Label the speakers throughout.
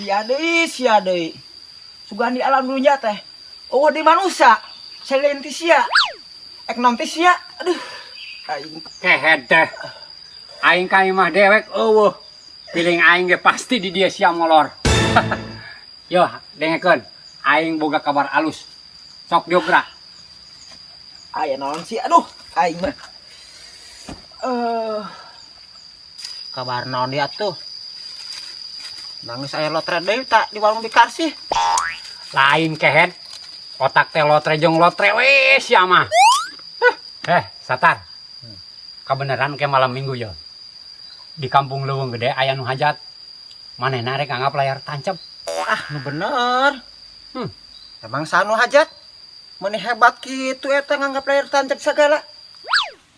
Speaker 1: Sia deui, sia deui. Sugan di alam dunya teh. Eueuh di manusia. Selain ti sia. Ek naon ti sia. Aduh. Aing
Speaker 2: Kehed teh. Aing ka imah dewek eueuh. Piling aing ge pasti di dia sia molor. Yo, dengekeun. Aing boga kabar alus. Sok diogra.
Speaker 1: Aya naon sih? Aduh, aing mah. Kabar naon dia tuh? Nangis aya lotre deui tak di warung Bikarsih.
Speaker 2: Lain kehed. Otak teh lotre jeung lotre we sia mah. Satar. Kabeneran ke malam minggu yo. Di kampung Leuweung Gede aya nu hajat. Manehna rek nganggap layar tancap.
Speaker 1: Ah, nu bener. Emang sanu hajat? Meni hebat kitu eta nganggap layar tancap segala.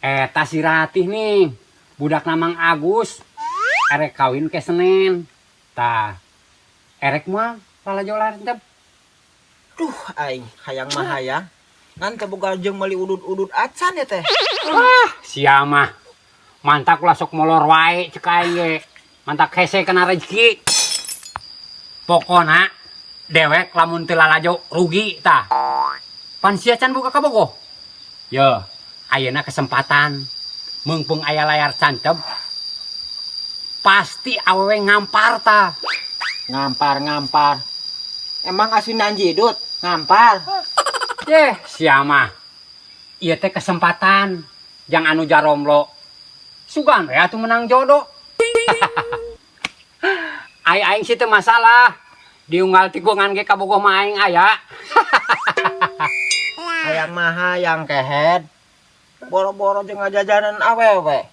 Speaker 2: Eta si Ratih nih. Budak Mang Agus. Erek kawin ke Senin. Tah. Erek mah lalajo layar tancap.
Speaker 1: Duh, aing hayang mah hayang. Ngan teu boga jeung meuli udud-udud acan ya teh.
Speaker 2: Ah, sia mah. Mantak ulah sok molor wae cek aing ge. Mantak hese kena rezeki. Pokona dewek lamun teu lalajo rugi tah. Pan sia can boga kabogoh. Yo, ayeuna kesempatan meungpeung aya layar tancap. Pasti awewe ngampar tah.
Speaker 1: Ngampar-ngampar. Emang asli nanjidut ngampar.
Speaker 2: Yeh, sia mah. Ieu teh kesempatan jang anu jaromlo. Sugan we atuh menang jodoh. Ai aing sih teu masalah. Diunggal tikungan ge kabogoh mah aing aya.
Speaker 1: Hayang mah hayang kehed. Boro-boro jeung ngajajanan awewe.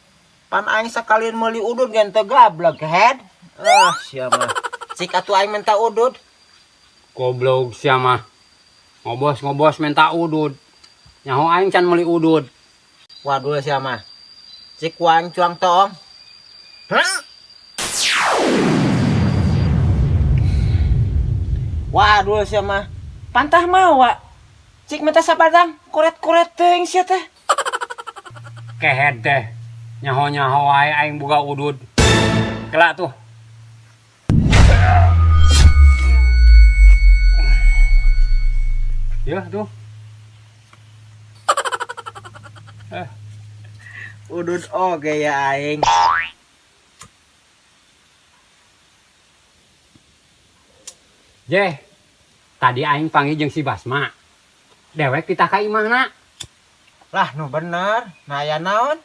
Speaker 1: Pan aing sakalian meuli udud ge teu gableg kehed. Ah, sia mah. Cik atuh aing minta udud.
Speaker 2: Goblok sia mah. Ngobos-ngobos minta udud. Nyaho aing can meuli udud.
Speaker 1: Waduh sia mah. Cik ku aing cuang toong. Hah? Waduh sia mah. Pantah mawa. Cik minta sabadang koret-koret teuing sia teh.
Speaker 2: Kehed teh. Nyaho-nyaho wae aing boga udud. Kela tuh. Ya tuh.
Speaker 1: Udud oge ya aing.
Speaker 2: Jeh, tadi aing panggil jeung si Basma. Dewek kita ka imahna.
Speaker 1: Lah nu bener, nah aya naon?